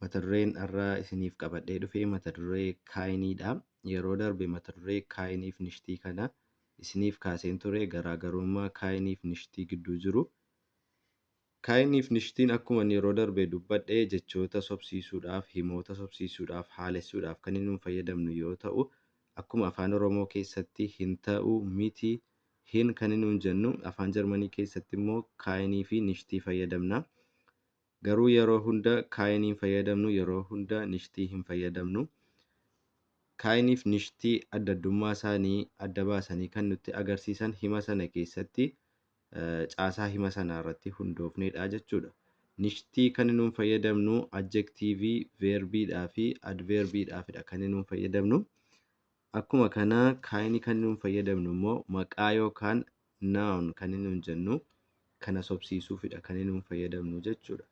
Mata dureen har'a isiniif qabadhee dhufe mata duree keinidha. Yeroo darbe mata duree keiniif nichtii kana isiniif kaaseen ture, garaagarummaa keiniif nichtii gidduu jiru. Keiniif nichtiin akkuma yeroo darbe dubbadhe jechoota sobsiisuudhaaf, himoota sobsiisuudhaaf, haalessuudhaaf kan inni nu fayyadamnu yoo ta'u, akkuma Afaan Oromoo keessatti hin ta'u, miti, hin kan inni nuun jennu, afaan Jarmanii keessatti immoo keinii fi nichtii fayyadamna. Garuu yeroo hunda keinii hin fayyadamnu, yeroo hunda nichtii hin fayyadamnu. Keiniif nichtii adda addummaa isaanii adda baasanii kan nutti agarsiisan hima sana keessatti caasaa hima sanaa irratti hundoofnedha jechuudha. Nichtii kan nuun fayyadamnu adjectiveii, verbiidhaa fi adverbiidhaafidha kan nuun fayyadamnu. Akkuma kana keinii kan nuun fayyadamnu immoo maqaa yookaan noun kan nuun jennu kana sobsiisuufidha kan nuun fayyadamnu jechuudha.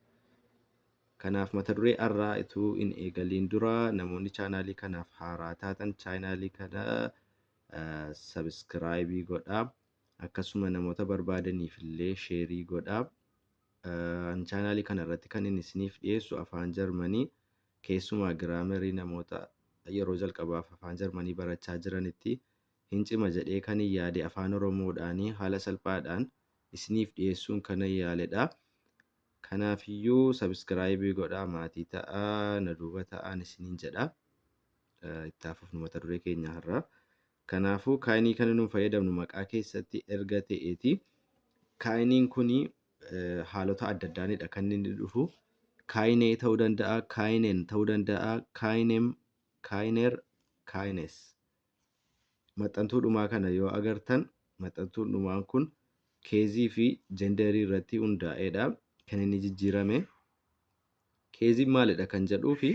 Kanaaf mata duree har'aa utuu hin eegaliin dura, namoonni chaanaalii kanaaf haaraa taatan chaanaalii kana subscribeii godhaa. Akkasuma namoota barbaadaniif illee shareii godhaa. Chaanaalii kana irratti kan inni isiniif dhiyeessu afaan Jarmanii, keessumaa grammarii, namoota yeroo jalqabaaf afaan Jarmanii barachaa jiranitti hin cima jedhee kan hin yaade afaan Oromoodhaanii haala salphaadhaan isiniif dhiyeessuun kan hin yaaledha. Kanaafiyyuu subscribeii godhaa, maatii ta'aa, na duuba ta'aan isiniin jedha. Itti hafuuf mata duree keenya har'aa. Kanaafuu keinii kan nuun fayyadamnu maqaa keessatti erga ta'eeti. Keiniin kuni haalota adda addaanidha kan inni dhufu. Keine ta'uu danda'a, keinen ta'uu danda'a, keinem, keiner, keines. Maxxantuu dhumaa kana yoo agartan, maxxantuun dhumaan kun caseii fi genderii irratti hundaa'eedha kan inni jijjiirame. Caseiin maalidha kan jedhuu fi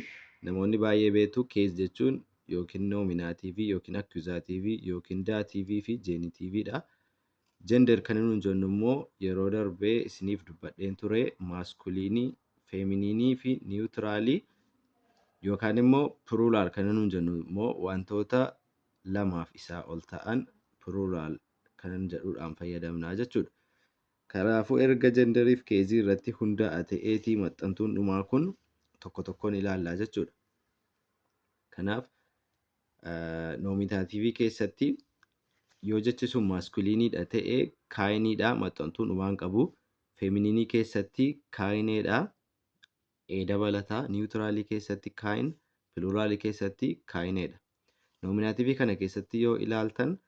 namoonni baay'ee beektu. Case jechuun yookiin Nominativeii yookiin Akkusativii yookiin Dativii fi Genitiviidha. Gender kan nuyi jennu immoo yeroo darbee isiniif dubbadheen ture, maskulinii, femininii fi neutralii yookaan immoo plural kan nuyi jennu immoo wantoota lamaaf isaa ol ta'an plural kan jedhuudhaan fayyadamna jechuudha. Kanaafuu erga genderiif caseii irratti hundaa'a ta'eetii maxxantuun dhumaa kun tokko tokkoon ilaallaa jechuudha. Kanaaf Nominativii keessatti yoo jechi sun maskuliniidha ta'e keiniidha, maxxantuun dhumaan qabu. Femininii keessatti keineedha, e dabalataa. Neutralii keessatti kein, pluralii keessatti keineedha. Nominativii kana keessatti yoo ilaaltan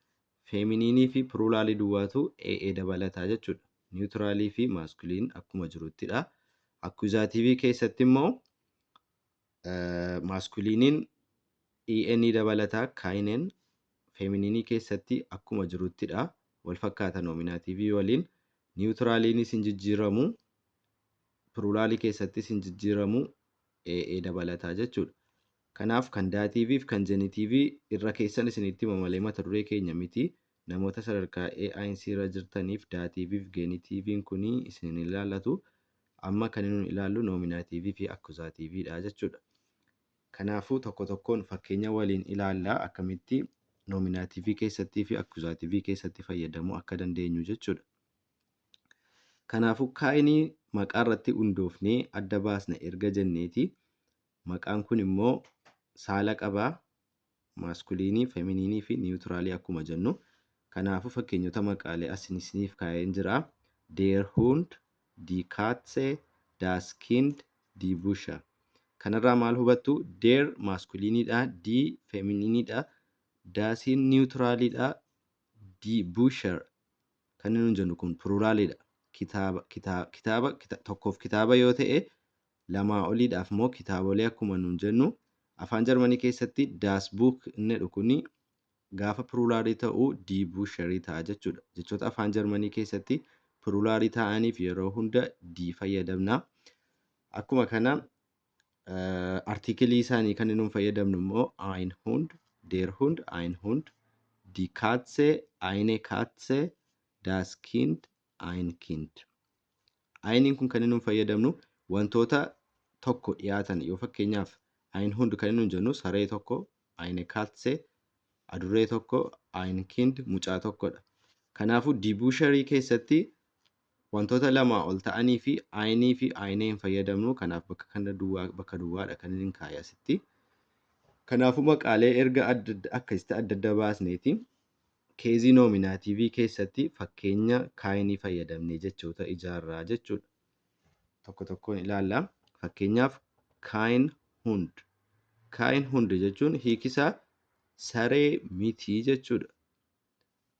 femininii fi pluralii duwwaatu ee dabalataa jechuudha. Neutralii fi maskulin akkuma jiruttidha. Akkusativii keessatti immoo maskuliniin en dabalataa, keinen. Femininii keessatti akkuma jiruttidha. Wal fakkaata Nominativii waliin. Neutraliinis hin jijjiiramu. Pluralii keessattis hin jijjiiramu. Ee dabalataa jechuudha. Kanaaf kan Dativiif kan Genitivii irra keessan isinitti hima malee mata duree keenya miti. Namoota sadarkaa A1 irra jirtaniif Dativiif Genitiviin kun isin hin ilaallatu. Amma kan nuyi ilaallu Nominativii fi Akkusativiidha jechuudha. Kanaafuu tokko tokkoon fakkeenya waliin ilaallaa, akkamitti Nominativii keessattii fi Akkusativii keessatti fayyadamuu akka dandeenyu jechuudha. Kanaafuu keinii maqaa irratti hundoofnee adda baasna erga jenneeti, maqaan kun immoo saala qabaa, maskulinii, femininii fi neutralii akkuma jennu. Kanaafuu fakkeenyota maqaalee asin isiniif kaa'een jira. Der Hund, die Katze, das Kind, die Bücher. Kanarraa maal hubattu? Der maskuliniidha, die femininiidha, dasiin neutraliidha, die Bücher kan nuyi jennu kun pluraliidha. Kitaaba, kitaaba tokkoof kitaaba yoo ta'e, lamaa oliidhaaf immoo kitaabolee akkuma nuun jennu, afaan Jarmanii keessatti das Buch inni jedhu kuni gaafa pluralii ta'u die Bücherii ta'a jechuudha. Jechoota afaan Jarmanii keessatti pluralii ta'aniif yeroo hunda die fayyadamna. Akkuma kana artikelii isaanii kan nuun fayyadamnu immoo ein Hund, der Hund, ein Hund, die Katze, eine Katze, das Kind, ein Kind. Einiin kun kan nuun fayyadamnu wantoota tokko dhiyaatan yoo, fakkeenyaaf ein Hund kan nuun jennu saree tokko, eine Katze adurree tokko, ein Kind mucaa tokkodha. Kanaafuu die Bücherii keessatti Wantoota lamaa ol ta'anii fi einii fi eine hin fayyadamnu. Kanaaf bakka kana duwwaa bakka duwwaadha kan inni kaa'e asitti. Kanaafuu maqaalee erga adda akkasitti adda adda baasneeti caseii Nominativii keessatti fakkeenya keinii fayyadamnee jechoota ijaarraa jechuudha. Tokko tokkoon ilaalla. Fakkeenyaaf kein Hund. Kein Hund jechuun hiikisaa saree miti jechuudha.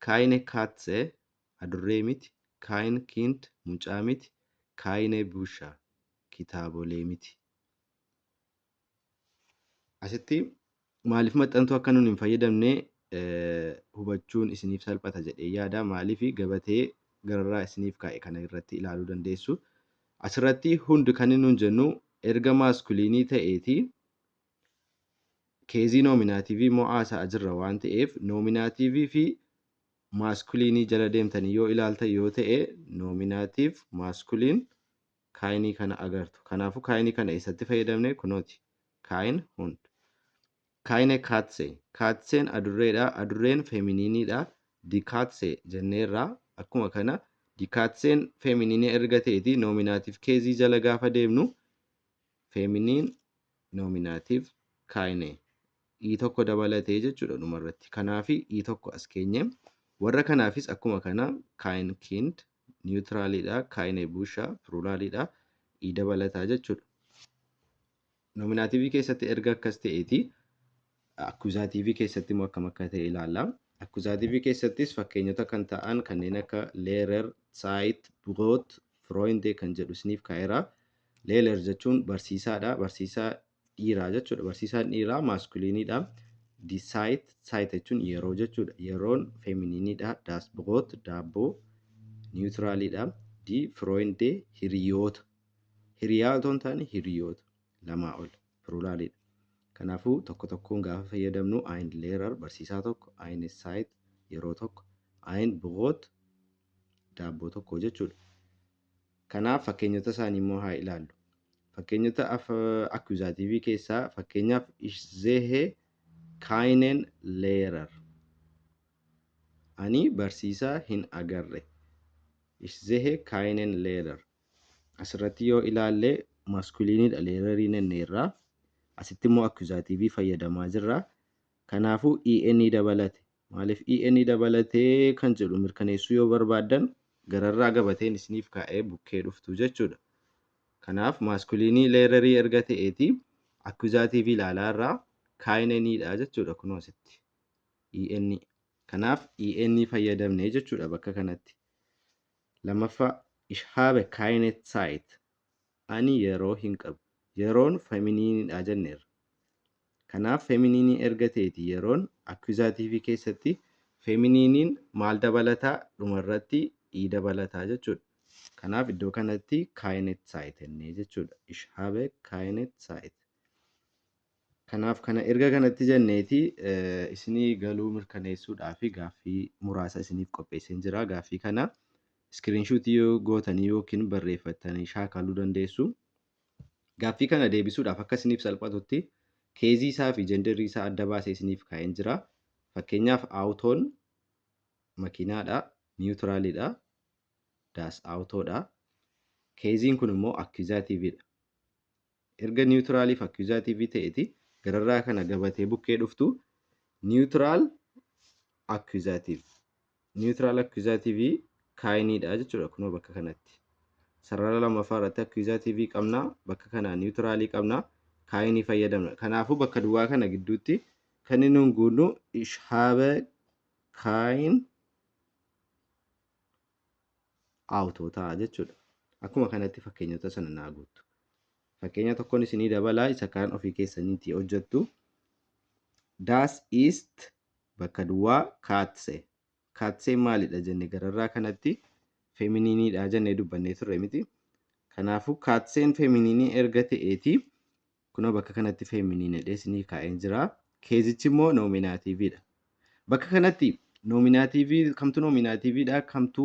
Keine Katze adurree miti. Kein Kind mucaa miti. Keine Bücher kitaabolee miti. Asitti maaliif maxxantuu akka nun hin fayyadamne hubachuun isiniif salphata jedhee yaada. Maaliif gabatee gararraa isiniif kaa'e kana irratti ilaaluu dandeessu. Asirratti Hund kan nun jennu erga maskulinii ta'eeti caseii Nominativii immoo haasa'aa jirra waan ta'eef Nominativii fi maskulinii jala deemtanii yoo ilaaltan yoo ta'e Nominativ maskulin keinii kana agartu. Kanaafuu keinii kana eessatti fayyadamne kunooti. Kein Hund. Keine Katze. Katzeen adurreedha. Adurreen femininiidha. Die Katze jenneerra. Akkuma kana die Katzeen femininii erga ta'eeti Nominativ caseii jala gaafa deemnu feminin Nominativ keine. I tokko dabalatee jechuudha dhumarratti. Kanaafi i tokko as keenye. Warra kanaafis akkuma kana kein Kind neutraliidha. Keine Bücher pluraliidha. I dabalataa jechuudha. Nominativii keessatti erga akkas ta'eeti Akkusativii keessatti immoo akkam akka ta'e ilaalla. Akkusativii keessattis fakkeenyota kan ta'an kanneen akka Lehrer, Zeit, Brot, Freunde kan jedhu isiniif kaa'eera. Lehrer jechuun barsiisaadha. Barsiisaa dhiiraa jechuudha. Barsiisaan dhiiraa maskuliniidha. Die Zeit, Zeit jechuun yeroo jechuudha. Yeroon femininiidha. Das Brot daabboo neutraliidha. Die Freunde hiriyoota. Hiriyaa otoo hin taane hiriyoota lamaa ol pluraliidha. Kanaafuu tokko tokkoon gaafa fayyadamnu ein Lehrer barsiisaa tokko, eine Zeit yeroo tokko, ein Brot daabboo tokko jechuudha. Kanaaf fakkeenyota isaanii immoo haa ilaallu. Fakkeenyota Akkusativii keessaa fakkeenyaaf ich sehe keinen Lehrer. Ani barsiisaa hin agarre. Ich sehe keinen Lehrer. Asirratti yoo ilaalle maskuliniidha Lehreriin enneerraa. Asitti immoo Akkusativii fayyadamaa jirra. Kanaafuu en dabalate. Maaliif en dabalatee kan jedhu mirkaneessuu yoo barbaaddan gararraa gabateen isiniif kaa'ee bukkee dhuftu jechuudha. Kanaaf maskulinii Lehrerii erga ta'eeti Akkusativii ilaalaa irraa keineniidha jechuudha kunoo asitti. En. Kanaaf en fayyadamne jechuudha bakka kanatti. Lammaffaa ich habe keine Zeit. Ani yeroo hin qabu. Yeroon femininiidha jenneerra. Kanaaf femininii erga ta'eeti yeroon Akkusativii keessatti femininiin maal dabalataa dhumarratti i dabalataa jechuudha. Kanaaf iddoo kanatti keine Zeit jennee jechuudha. Ich habe keine Zeit. Kanaaf kana erga kanatti jenneeti isinii galuu mirkaneessuudhaa fi gaaffii muraasa isiniif qopheesseen jira. Gaaffii kana screenshotii yoo gootanii yookiin barreeffattanii shaakaluu dandeessu. Gaaffii kana deebisuudhaaf akka isiniif salphatutti caseii isaa fi genderii isaa adda baasee isiniif kaa'een jira. Fakkeenyaaf Auton makiinaadha, neutraliidha, das Autodha. Caseiin kun immoo Akkusativiidha. Erga neutralii fi Akkusativii ta'eeti gararraa kana gabatee bukkee dhuftu neutral Akkusativ. Neutral Akkusativii keiniidha jechuudha kunoo bakka kanatti. Sarara lammaffaa irratti Akkusativii qabna, bakka kana neutralii qabna, keinii fayyadamna. Kanaafuu bakka duwwaa kana gidduutti kan inni nuun guunnu ich habe kein Auto ta'a jechuudha. Akkuma kanatti fakkeenyota sana naa guuttu. Fakkeenya tokkoon isinii dabalaa isa kaan ofii keessaniitii hojjettu. Das ist bakka duwwaa Katze. Katzeen maalidha jenne gararraa kanatti femininiidha jennee dubbannee turre miti. Kanaafuu Katzeen femininii erga ta'eeti kunoo bakka kanatti feminin jedhee isinii kaa'een jira. Caseichi immoo Nominativiidha. Bakka kanatti Nominativii kamtu Nominativiidha kamtu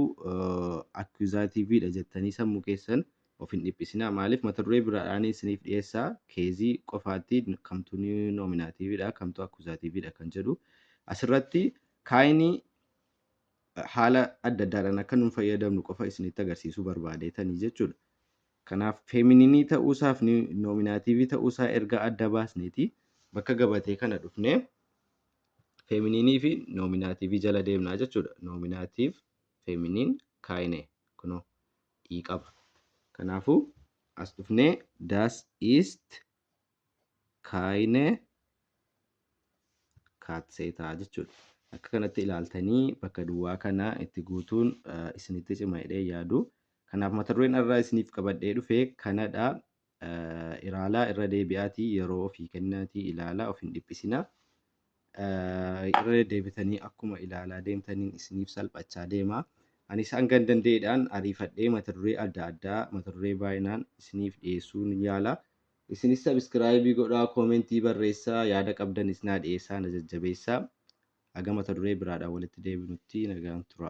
Akkusativiidha jettanii sammuu keessan of hin dhiphisinaa. Maaliif mata duree biraadhaan isiniif dhiyeessaa caseii qofaatti kamtu Nominativiidha kamtu Akkusativiidha kan jedhu. Asirratti keinii Haala adda addaadhaan akka nun fayyadamnu qofa isinitti agarsiisuu barbaadeetanii jechuudha. Kanaaf feminine ta'uusaaf nominative ta'uusaa erga adda baasneeti bakka gabatee kana dhufnee feminine fi nominative jala deemnaa jechuudha. Nominative, feminine, keine kunoo e qaba. Kanaafuu as dhufnee das ist keine Katze ta'a jechuudha. Akka kanatti ilaaltanii bakka duwwaa kana itti guutuun isinitti cima jedhee yaadu. Kanaaf mata dureen irraa isiniif qabadhee dhufe kanadha. Ilaalaa, irra deebi'aatii yeroo ofii kennaatii ilaalaa, of hin dhiphisinaa. Irra deddeebitanii akkuma ilaalaa deemtaniin isiniif salphachaa deema. Anis hanga danda'eedhaan ariifadhee mata duree adda addaa, mata duree baay'inaan isiniif dhiyeessuun yaala. Isinis subscribe godhaa, comment barreessaa, yaada qabdanis naa dhiyeessaa, na jajjabeessaa. Haga mata duree biraadhaan walitti deebinutti nagaan tura.